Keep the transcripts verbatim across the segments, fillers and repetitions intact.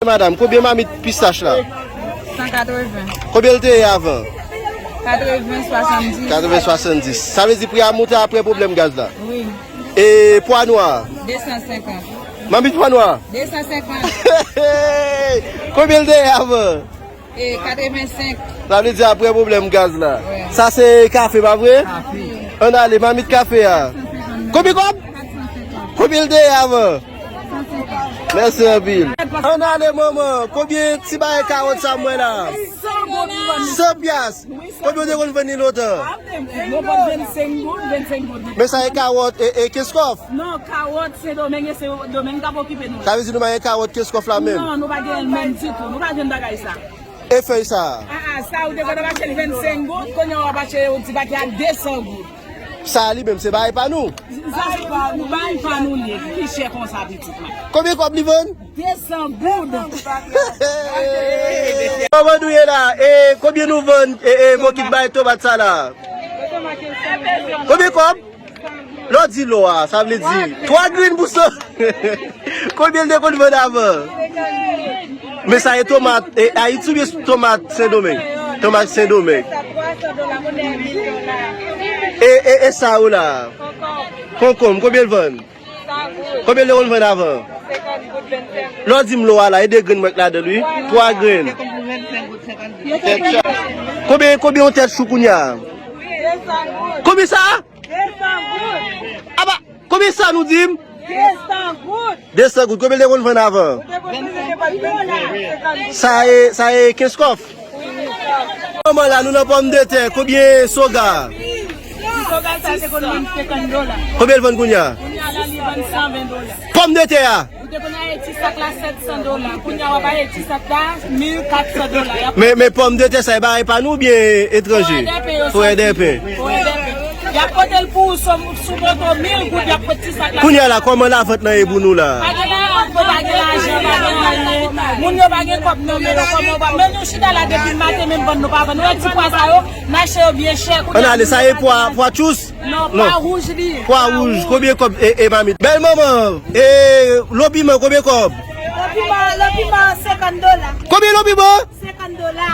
Madanm, konbyen mamit pistach la? San katreven. Konbyen l te ye avan? Katreven, swasanndis. Katreven, swasanndis. Sa vle di pri a monte apre pwoblèm gaz la? Wi. E pwa nwa? De san senkant. Mamit pwa nwa? De san senkant. Konbyen l te ye avan? E katreven senk. Sa vle di apre pwoblèm gaz la. Wi. Sa se kafe, pa vre? Kafe. Ann ale, mamit kafe a. Konbyen kòb? Konbyen l te ye avan? Mèsi anpil. Ann ale, manman. Konbyen ti bagay kawòt sa m wè la? San pyas. Konbyen w te konn vann li lontan? Yo vann vennsenk goud, vennsenk goud. Men sa e kawòt e, e Kenskòf? Non, kawòt Sendomeng e Sendomeng k ap okipe nou. Sa vle di nou pa gen kawòt Kenskòf la menm? Non, nou pa gen l menm ditou. Nou pa jwenn bagay sa. E fèy sa a? Ah, ah, sa ou te konn ap achte l vennsenk goud, kounye a w ap achte yon ti pake a de san goud. Sa a li menm se bagay pa nou? Sa se pa nou, bagay pa nou li ye. Ki chè konsa, pitit mwen? Konbyen kòb li vann? De san goud. Kòman nou ye la? E konbyen nou vann e, e bokit bay tomat sa la? Konbyen kòb? Lè w di lò a, sa vle di twa grenn pou san. Konbyen l te konn vann avan? Men sa e tomat e Ayiti oubyen tomat Sendomeng? Tomat Sendomeng. E, e, e sa yo la? Konkonm, konbyen l vann? Konbyen l te konn vann avan? Lè w di m lò a la, e de grenn mwen k ladan l wi. Twa grenn. Konbyen, konbyen yon tèt chou kounye a? Konbyen sa? Aba, konbyen sa nou di m? De san goud. De san goud. Konbyen l te konn vann avan? Sa e, sa e Kenskòf. Manman la, nou nan pòmdetè. Konbyen soga? Ti soga sa te konn vann senkant dola. Konbyen l vann kounye a? Kounye a la, li vann san ven dola. Pòmdetè a? Ou te konn achte ti sak la sèt san dola. Kounye a, w ap achte ti sak la mil kat san dola. Y ap Men, men pòmdetè sa, e bagay pa nou oubyen etranje? Forèdèpen yo soti. Forèdèpen. Forèdèpen. Y ap pote l pou ou sou, sou moto, mil goud, y ap pote ti sak la. Kounye a la, kòman lavant lan ye pou nou la? Pa gen lavant, pa gen lajan, pa gen anyen. Moun yo pa gen kòb nan men yo, kòman w ap, men nou chita la depi maten, menm vann nou pa vann. Ou wè ti pwa sa yo, n achte yo byen chè. Ann ale, sa e pwa, pwa tchous? Non, pwa wouj li ye. Pwa wouj, konbyen kòb e, e mamit? Bèl manman, e lo piman, konbyen kòb? Lo piman, lo piman, senkant dola. Konbyen lo piman? Senkant dola.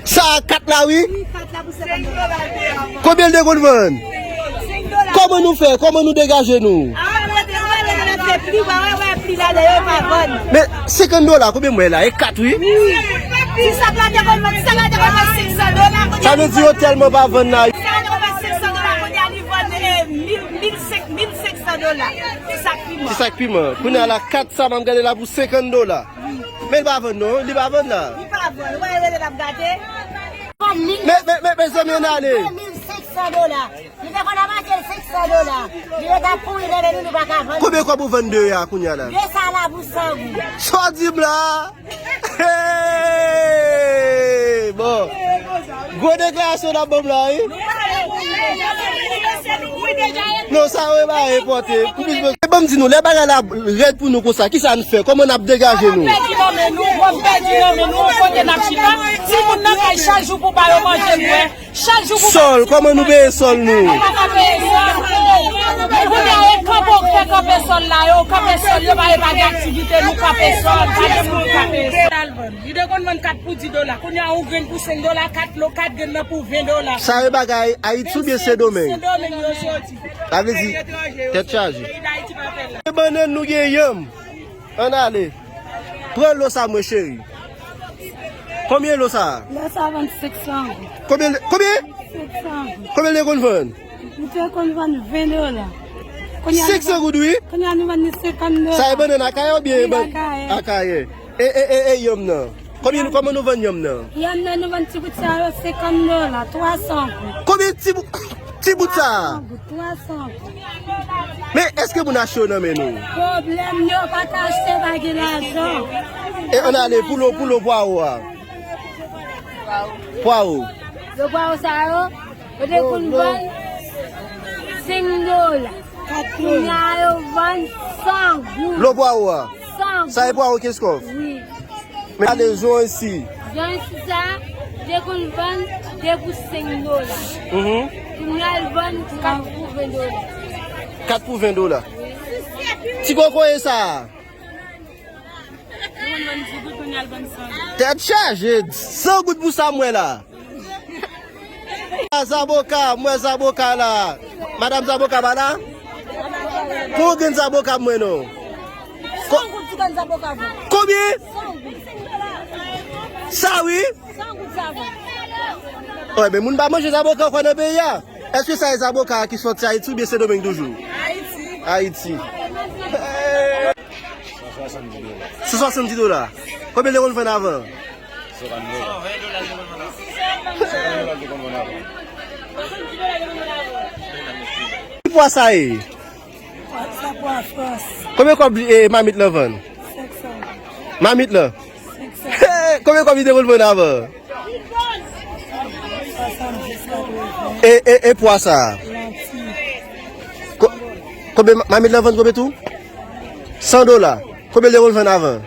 Sa a kat la, wi. Wi, kat la pou senkant dola. Konbyen l te konn vann? Senk dola. Kòman nou fè? Kòman nou degaje nou? Ah, nou rete, nou rete nan pli ba, wè, wè, pli la, dayè, yo pa vann. Men senkant dola, konbyen m wè la? E kat, wi. Wi. Ti sak la te konn vann, ti sak la te konn vann senk san dola. Sa vle di yo tèlman pa vann la. Ti sak la te konn vann senk san dola, kounye a li vann, eh, mil, mil senk, mil senk san dola. Ti sak piman. Ti sak piman. Kounye a la, kat sa, m ap gade la pou senkant dola. Men li pa vann non, li pa vann la. Li pa vann, ou pa wè lè l ap gate? Men, men, men, mezanmi, ann ale. De mil senk san dola. Li te konn ap achte l senk san dola. Li ret ap pouri nan men nou, nou pa ka vann. Konbyen kòb ou vann de a kounye a la? De sa la pou san goud. Sa w di m la? Hey! Bon. Gwo deklarasyon n ap ban m la, wi. Non, sa yo e pa enpòte. Pou plis bon. E ban m di nou, lè bagay la rèd pou nou konsa, kisa n fè? Kòman n ap degaje nou? Pèdi nan men nou, pèdi nan men nou, kote n ap chita. Timoun nan kay chak jou pou ba yo manje, bwè. Chak jou pou Sòl, kòman nou peye sòl nou? Nou pa ka peye sòl. Kounye a, e kanpe, fè kanpe sòl la, yo kanpe sòl, yo pa, yo pa gen aktivite, nou kanpe sòl, pa gen moun kanpe sòl. Li te konn vann kat pou di dola. Kounye a, yon grenn pou senk dola, kat lo, kat grenn nan pou ven dola. Sa yo bagay Ayiti oubyen Sendomeng? Sendomeng yo soti. Sa vle di, tèt chaje. Peyi Dayiti pa fè la. Bannann nou gen yanm. Ann ale. Pran lo sa mwen, cheri. Konbyen lo sa? Lo sa vann senk san goud. Konbyen, konbyen? Senk san goud. Konbyen l te konn vann? Li te konn vann ven dola. Kounye a nou Senk san vann, goud, wi. Kounye a nou vann li senkant dola. Sa e bannann Akayè oubyen Wi, ban-, Akayè. Akayè? E, e, e, e, yanm nan? Konbyen, kòman nou vann yanm nan? Yanm nan nou vann ti bout sa yo senkant dola, twa san goud. Konbyen ti bout, ti bout sa? Twa san goud, twa san goud. Men èske moun achte yo nan men nou? Pwoblèm yo pa ka achte, pa gen lajan. E ann ale pou lo, pou lo pwawo a. Pwawo. Lo pwawo sa yo, yo te konn vann senk dola. Kounye a yo vann san goud. Lo pwawo a. San goud. Sa e pwawo Kenskòf? Wi. Men ale zwansi. Zwansi sa, te konn vann de pou senk dola. Mhm. Kounye a l vann kat pou ven dola. Kat pou ven dola. Ti kokoye sa a. Tèt chaje, san goud pou sa m wè la. Zaboka, m wè zaboka la. Madam zaboka pa la? Pou grenn zaboka m wè non. Ko- Konbyen? Sa wi? Wè, men moun pa manje zaboka ankò nan peyi a. Èske sa e zaboka ki soti Ayiti oubyen Sendomeng toujou? Ayiti. San swasanndiz dola. Konbyen li te konn vann avan? Ki pwa sa ye? Sa pwa Frans. Konbyen kòb e, mamit lan vann? Senk san. Mamit lan? Senk san. Konbyen kòb li te konn vann avan? Swasanndiz, katreven. E, e, e pwa sa? Lanti. Ko- Konbyen ma- mamit lan vann konbyen tou? San dola. Konbyen li te konn vann avan?